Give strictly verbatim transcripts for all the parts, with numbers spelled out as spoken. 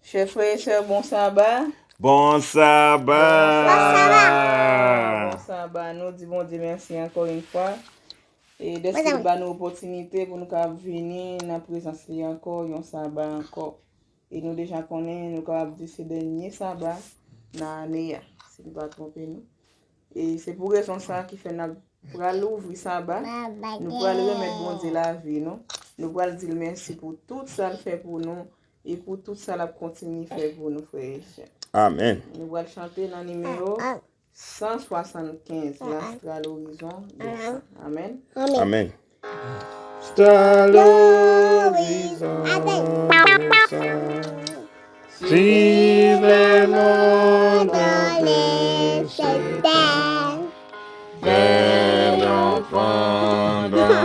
Chè frè e sè, bon saba. Bon saba. Bon saba. Bon saba. Nou di Bondye mèsi ankò yon fwa. E dèske li ba nou opòtinite pou nou kapab vini nan prezans li ankò, yon saba ankò. E nou deja konnen, nou kapab di se dènye saba nan ane a, si nou pa twonpe nou. E se pou rezon sa ki fè n ap pral ouvri saba. Nou pral remèt Bondye lavi nou. Nou pral di l mèsi pou tout sa l fè pou nou e pou tout sa l ap kontinye fè pou nou, frè e sè. Amèn. Nou pral chante nan nimewo san swasannkenz, L'Astral Horizon de sa. Amèn. Amèn. L'Astral Horizon de sa. Suivez mon chemin. Veillons pendant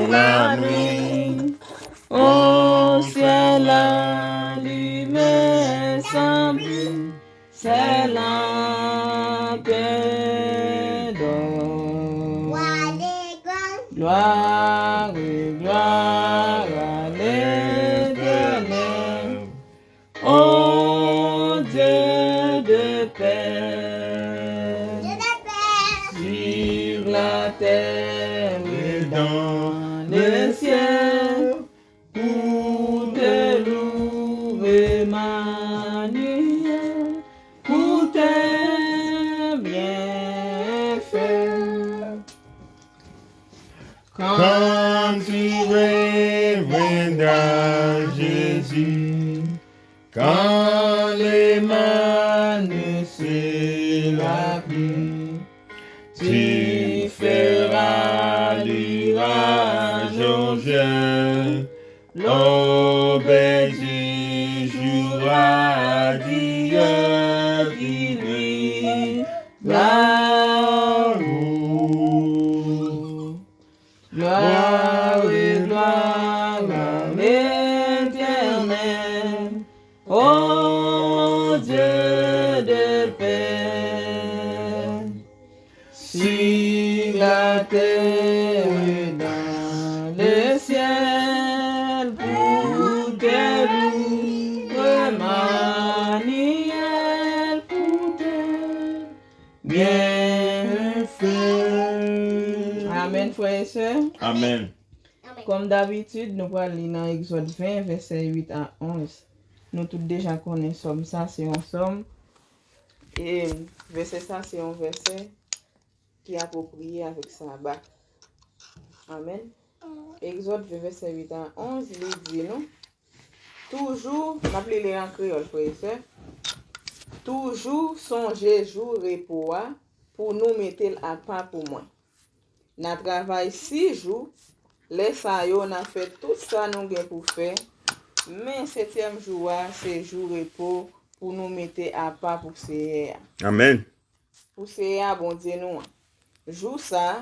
la nuit au ciel allumé sans but, c'est là que l'on gloire et gloire à l'Éternel. Ô Dieu de paix, sur la terre et dans le ciel, pour te louer, Emmanuel, pour tes bienfaits. Quand tu reviendras, Jésus, quand les mains ne sera plus, tu feras l'irage aux yeux, l'aube du jour radieux qui lui va. Gloire et gloire à l'Éternel, ô Dieu de paix, sur la terre et dans le ciel, pour te louer, Emmanuel, pour te bienfaits. Amèn, frè e sè. Amèn. Kòm dabitid, nou pral li nan Egzòd ven, vèsè uit a onz. Nou tout deja konnen sòm sa, se yon sòm. E vèsè sa, se yon vèsè ki apwopriye avèk saba. Amèn. Egzòd ven, vèsè uit a onz, li di nou, Toujou, m ap li li an kreyòl, frè e sè. Toujou sonje jou repo a pou nou mete l apa pou mwen. N a travay sis jou, lè sa yo n a fè tout sa nou gen pou fè, men setyèm jou a se jou repo pou nou mete apa pou Seyè a. Amèn. Pou Seyè a, Bondye nou an. Jou sa a,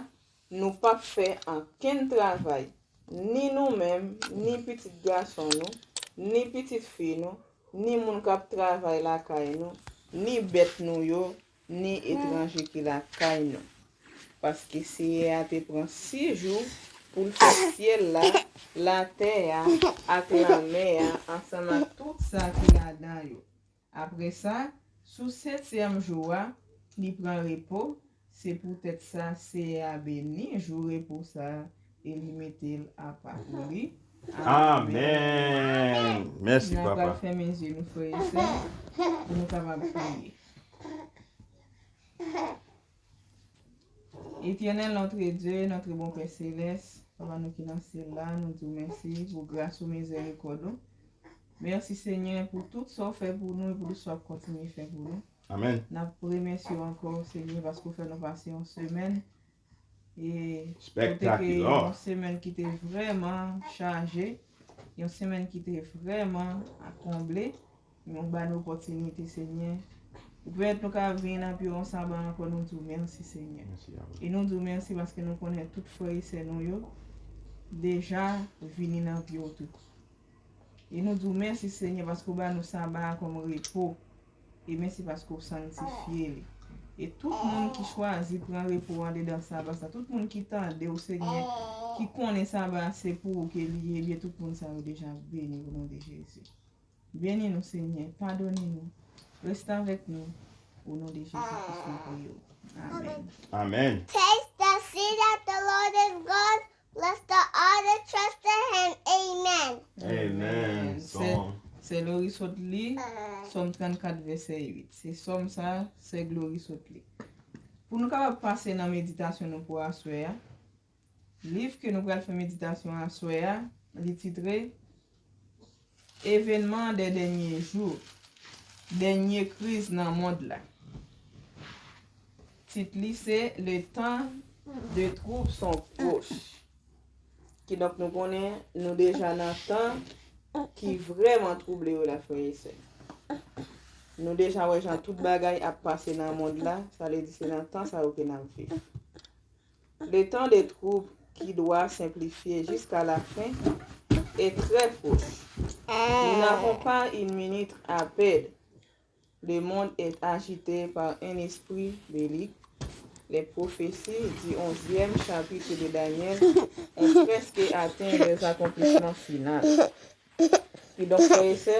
nou p ap fè ankenn travay, ni nou menm, ni pitit gason nou, ni pitit fi nou, ni moun k ap travay lakay nou, ni bèt nou yo, ni etranje ki lakay nou. Paske Seyè a te pran sis jou pou l fè syèl la, latè a, ak lanmè a, ansanm ak tout sa ki ladan yo. Apre sa, sou setyèm jou a, li pran repo. Se poutèt sa, Seyè a beni jou repo sa a e li mete l apa pou li. Amèn. Amèn. Mèsi, Papa. N a pral fèmen zye nou, frè e sè, pou nou kapab priye. Éternel, notre Dieu, notre bon Père céleste, Papa nou ki nan syèl la, nou di w mèsi pou gras ou, mizèrikòd ou. Mèsi, Senyè, pou tout sa w fè pou nou e pou tout sa w ap kontinye fè pou nou. Amèn. N ap remèsye w ankò, Senyè, paske w fè nou pase yon semèn, e kote ke yon semèn ki te vrèman chaje, yon semèn ki te vrèman konble. Men w ba nou opòtinite, Senyè. Ou pèmèt nou ka vin nan pye w yon saba ankò, nou di w mèsi, Senyè. Mèsi a ou. E nou di w mèsi paske nou konnen tout frè e sè nou yo deja vini nan pye w tou. E nou di w mèsi, Senyè, paske w ba nou saba a kòm repo. E mèsi paske w sanktifye li. E tout moun ki chwazi pran repo andedan saba sa, tout moun ki tande w, Senyè, ki konnen saba a se pou ou ke li ye, ebyen tout moun sa yo deja beni o non de Jezi. Beni nou, Senyè. Padone nou. Reste avèk nou. O non de Jezi Kris, nou priye w. Amèn. Amen. Taste and see that the Lord is good. Blessed are all that trust in him. Amen. Amen. Sè Lori sot li Sòm trannkat vèsè uit. Se Sòm sa, Sè Lori sot li. Pou nou kapab pase nan meditasyon nou pou aswè a, liv ke nou pral fè meditasyon aswè a, li titre Événements des derniers jours, dènye kriz nan mond la. Tit li se Le temps des troubles sont proches. Kidonk nou konnen nou deja nan tan ki vrèman twouble yo la, frè e sè. Nou deja wè jan tout bagay ap pase nan mond la, sa vle di se nan tan sa yo ke n ap viv. Le temps des troubles qui doit simplifier jusqu'à la fin est très proche. Nous n'avons pas une minute à perdre. Le monde est agité par un esprit bélique. Les prophéties du onzième chapitre de Daniel ont presque atteint leurs accomplissements finaux. Kidonk, frè e sè,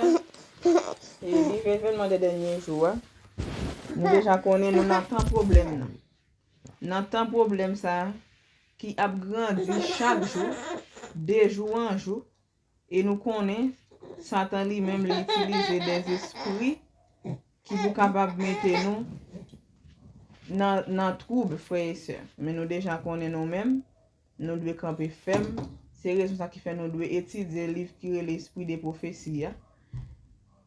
e liv Événements des derniers jours a, nou deja konnen nou nan tan pwoblèm nan. Nan tan pwoblèm sa a, ki ap grandi chak jou, de jou an jou, e nou konnen Satan li menm li itilize dèzespri ki pou kapab mete nou nan, nan twoub, frè e sè. Men nou deja konnen nou menm, nou dwe kanpe fèm. Se rezon sa ki fè nou dwe etidye liv ki rele Esprit de Prophétie a,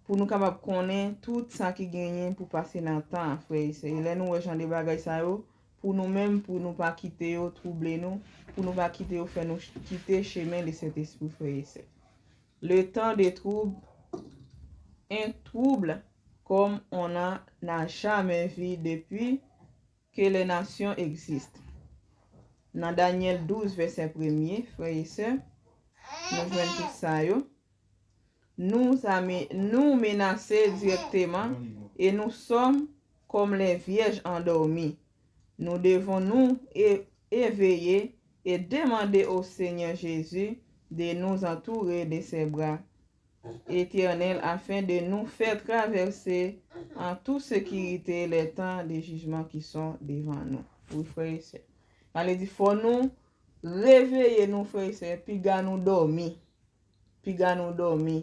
pou nou kapab konnen tout sa ki genyen pou pase nan tan an, frè e sè. E lè nou wè jan de bagay sa yo, pou nou menm, pou nou pa kite yo twouble nou, pou nou pa kite yo fè nou ch- kite chemen de Sentespri, frè e sè. Le temps des troubles, un trouble comme on n'en a jamais vu depuis que les nations existent. Nan Danyèl douz, vèsè premye, frè e sè, nou jwenn tout sa yo. Nous, a me- nous menacer directement et nous sommes comme les vierges endormies. Nous devons nous é- éveiller et demander au Seigneur Jésus de nous entourer de ses bras éternels afin de nous faire traverser en toute sécurité les temps de jugement qui sont devant nous. Wi, frè e sè. Sa vle di, fò nou reveye nou, frè e sè, piga nou dòmi. Piga nou dòmi.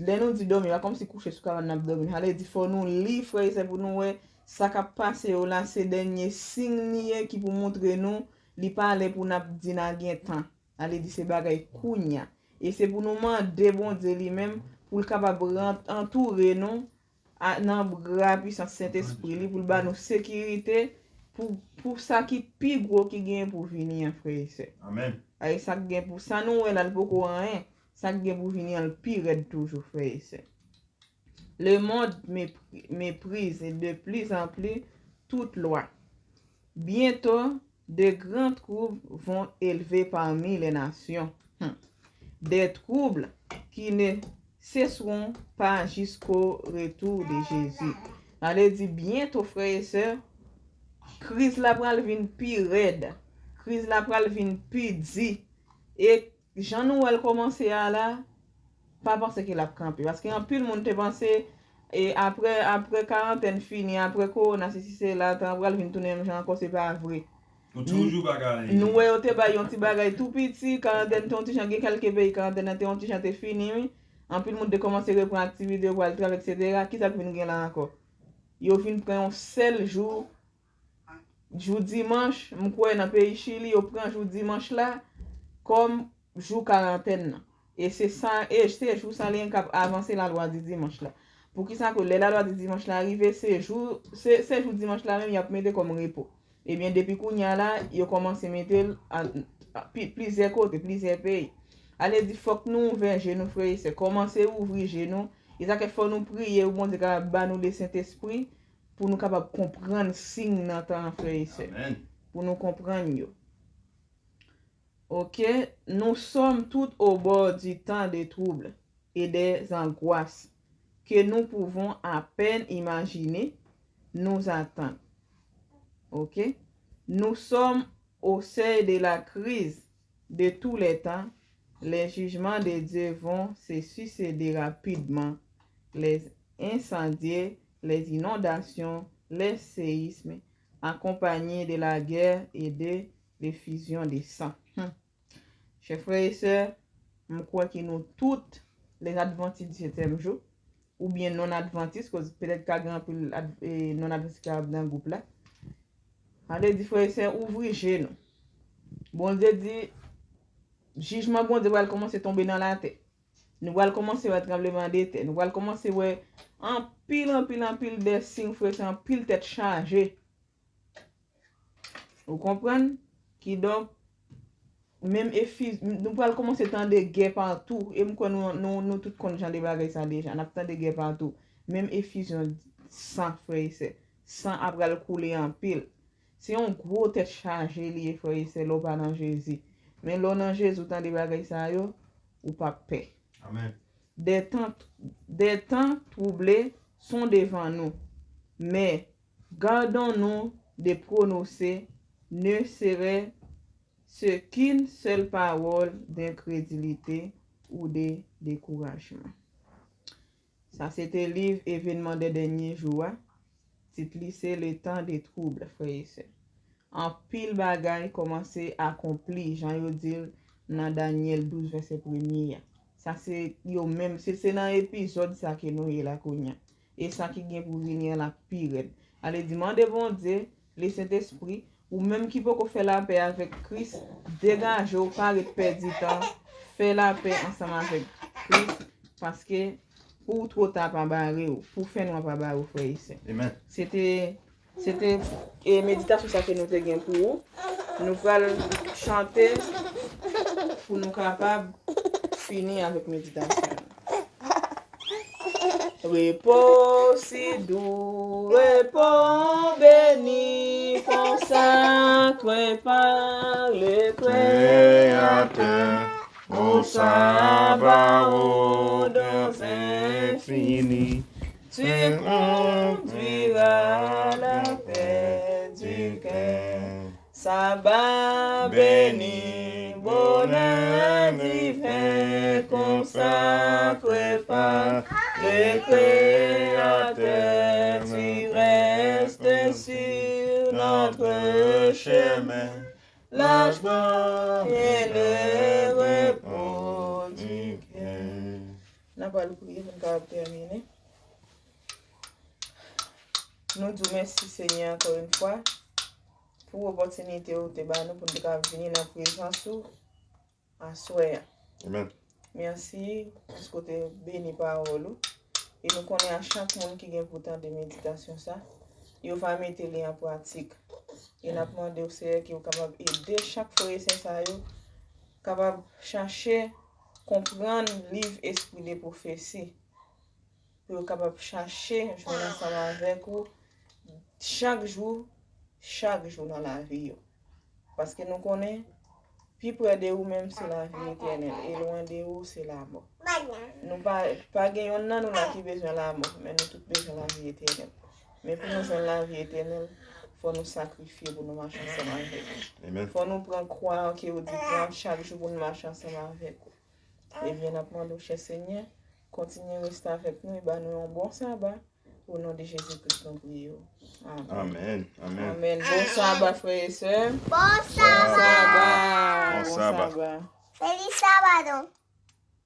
Lè nou di dòmi, pa kòmsi kouche sou kabann n ap dòmi. Sa vle di, fò nou li, frè e sè, pou nou wè sa k ap pase yo la, se dènye siy li ye ki pou montre nou li pa lè pou n ap di n a gen tan. Sa vle di, se bagay kounya. E se pou nou mande Bondye li menm pou l kapab ran- antoure nou a- nan bra pwisans Sentespri li, pou l ba nou sekirite pou, pou sa ki pi gwo ki genyen pou vini an, frè e sè. Amen. Ay, sa k gen pou sa nou wè la, l poko anyen. Sa k gen pou vini an, l pi rèd toujou, frè e sè. Le monde mépri- méprise de plus en plus toute loi. Bientôt, de grands troubles vont élever parmi les nations. Hmm. Des troubles qui ne cesseront pas jusqu'au retour de Jésus. Sa vle di, byento, frè e sè, kriz la pral vin pi rèd. Kriz la pral vin pi di. E jan nou wè l kòmanse a la, pa panse ke l ap kanpe. Paske anpil moun te panse, e apre, apre karantèn fini, apre kowona, sesi sela, tan an pral vin tounen menm jan ankò, se pa vre. Nou toujou pa ka ale. Nou wè yo te bay yon ti bagay tou piti, karantèn te yon ti jan, gen kèlke peyi karantèn nan te yon ti jan te fini, wi. Anpil moun te kòmanse reprann aktivite yo, pral travay, etsetera. Kisa k vin gen la ankò? Yo vin pran yon sèl jou, jou dimanch, m kwè nan peyi Chili, yo pran jou dimanch la kòm jou karantèn nan. E se sa, e se jou sa li menm k ap avanse lalwa di dimanch la. Poukisa ke lè lalwa di dimanch la rive, se jou, se, se jou dimanch la menm y ap mete kòm repo? Ebyen, depi kounye a la, yo kòmanse mete l a, a, pi- plizyè kote, plizyè peyi. Sa vle di, fòk nou ouvè je nou, frè e sè. Kòmanse ouvri je nou. E sa k fè fò nou priye pou Bondye kapab ba nou le Sentespri, pou nou kapab konprann siy nan tan an, frè e sè. Amen. Pou nou konprann yo. Ok, nous sommes tous au bord du temps des troubles et des angoisses que nous pouvons à peine imaginer nous attendre. Ok, nous sommes au seuil de la crise de tous les temps Les jugements de Dieu vont se succéder rapidement, les incendies, les inondations, les séismes, accompagnés de la guerre et de l'effusion de sang. Hmm. Chè frè e sè, m kwè ke nou tout, les adventistes du septième jour, oubyen non adventis, koz petèt ka gen anpil ad- e, non adventis ki ap nan gwoup la. Sa vle di, frè e sè, ouvri je nou. Bondye di, jijman Bondye pral kòmanse tonbe nan latè. Nou pral kòmanse wè tranbleman de tè. Nou pral kòmanse wè anpil, anpil, anpil de siy, frè e sè, anpil tèt chaje. Ou konprann? Kidonk, menm efiz, nou pral kòmanse tande gè patou. E m kwè nou, nou, nou tout konn jan de bagay sa deja. N ap tande gè patou. Menm efizyon san, frè e sè. San ap pral koule anpil. Se yon gwo tèt chaje li ye, frè e sè, lè w pa nan Jezi. Men lè w nan Jezi, w tande bagay sa yo, ou p ap pè. Amen. Des temps, des temps troublés sont devant nous, mais gardons-nous de prononcer ne serait-ce qu'une seule parole d'incrédulité ou de découragement. Sa se te liv Evenman dè Dènye Jou a. Tit li se Le Temps des Troubles, frè e sè. Anpil bagay kòmanse akonpli, jan yo di l nan Danyèl douz, vèsè premye a. Sa se yo menm, se, se nan epizòd sa ke nou ye la kounye a. E sa ki gen pou vini an l ap pi rèd. Ale di, mande Bondye, Lesentespri, ou menm ki poko fè lapè avèk Kris, degaje w, pa ret pèdi tan, fè lapè ansanm avèk Kris, paske pou w twò ta pa bare w, pou fènwa pa bare w, frè e sè. Amen. Se te, se te, e, meditasyon sa ke nou te gen pou ou. Nou pral chante pou nou kapab fini avèk meditasyon. Repo si dou, repo beni, konsakre pa le Kreyatè, o saba, o dans infini, tu conduiras la paix du cœur. Saba beni, bonè diven, konsakre pa le Kreyatè, tu restes sur notre chemin, la joie et le repos du cœur. N ap al priye pou n kapab tèmine. Nou di w mèsi, Senyè, ankò yon fwa, pou opòtinite ou te ba nou pou n te ka vini nan prezans ou aswè a. Amen. Mèsi paske w te beni pawòl ou. E nou konnen a chak moun ki gen pou tande meditasyon sa, yo va mete li an pratik. E n ap mande w, Seyè, ke w kapab ede chak frè e sè sa yo kapab chache konprann liv Espri de Pwofesi. Pou yo kapab chache jwenn ansanm avèk ou chak jou, chak jou nan lavi yo. Paske nou konnen, pi pre de ou menm se lavi etènèl, e lwen de ou se lamò. Nou pa, pa gen yonn nan nou la ki bezwen lamò, men nou tout bezwen lavi etènèl. Men pou nou jwenn lavi etènèl, fò nou sakrifye pou nou mache ansanm avèk ou. Amen. Fò nou pran kwa ke ou di pran chak jou pou nou mache ansanm avèk ou. Ebyen, n ap mande w, chè Senyè, kontinye rete avèk nou e ba nou yon bon saba. O non de Jezi Kris, nou priye w. Amen. Amen. Amen. Amen. Bon saba, frè e sè. Bon saba. Bon saba. Bon saba. Feliz sábado.